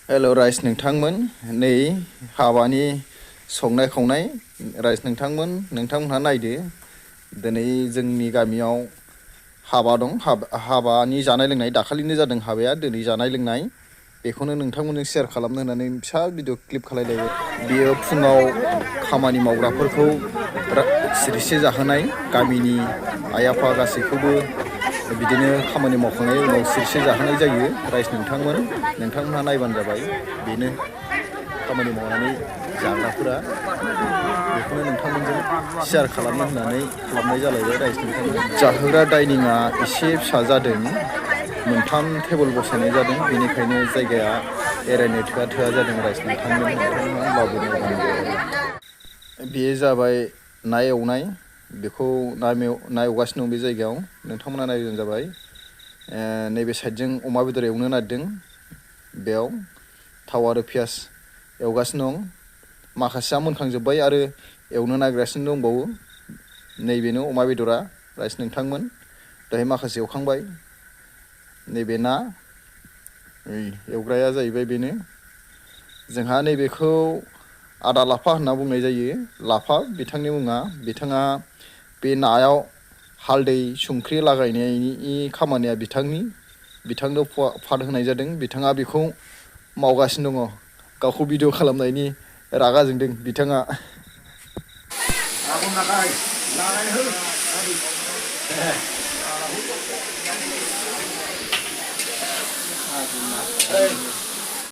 हेल' rice नोंथांमोन नै हाबानि संनाय खावनाय राइस नोंथांमोनहा नायदो दिनै जोंनि गामियाव हाबा दं हाबानि जानाय लोंनाय दाखालिनो जादों हाबाया दिनै जानाय लोंनाय बेखौनो नोंथांमोनजों शेयार खालामनो होननानै फिसा भिडिअ क्लिप खालायलायबाय बियो फुङाव खामानि मावग्राफोरखौ सिरिसे जाहोनाय गामिनि आइ आफा गासैखौबो बिदिनो खामानि मावखांनायनि उनाव सिरिसे जाहोनाय जायो राइस नोंथांमोनहा नायबानो जाबाय बेनो खामानि मावनानै जाग्राफोरा बेखौनो नोंथांमोनजों शेयार खालामनो होननानै खालामनाय जालायबाय राइस नोंथांमोन जाहोग्रा डाइनिंआ एसे फिसा जादों मोनथाम टेबोल बसायनाय जादों बेनिखायनो जायगाया एरायनो थोआ जादों राइस नोंथांमोनहा होमबाबो नायबानो जाबाय बेयो जाबाय ना एवनाय बेखौ ना एवगासिनो दं बे जायगायाव नोंथांमोना नायबानो जाबाय नैबे साइडजों अमा बेदर एवनो नागिरदों बेयाव थाव आरो पियास एवगासिनो दं माखासेया मोनखांजोब्बाय आरो एवनो नागिरगासिनो दंबावो नैबेनो अमा बेदरा राइस नोंथांमोन दाहाय माखासे एवखांबाय नैबे ना एवग्राया जाहैबाय बेनो जोंहा नैबेखौ आदा लाफा होनना बुंनाय जायो लाफा बिथांनि मुङा बिथाङा बे नायाव हालदै संख्रि लागायनायनि खामानिया बिथांनो पार्ट होनाय जादों बिथाङा बेखौ मावगासिनो दङ गावखौ भिडिअ खालामनायनि रागा जोंदों बिथाङा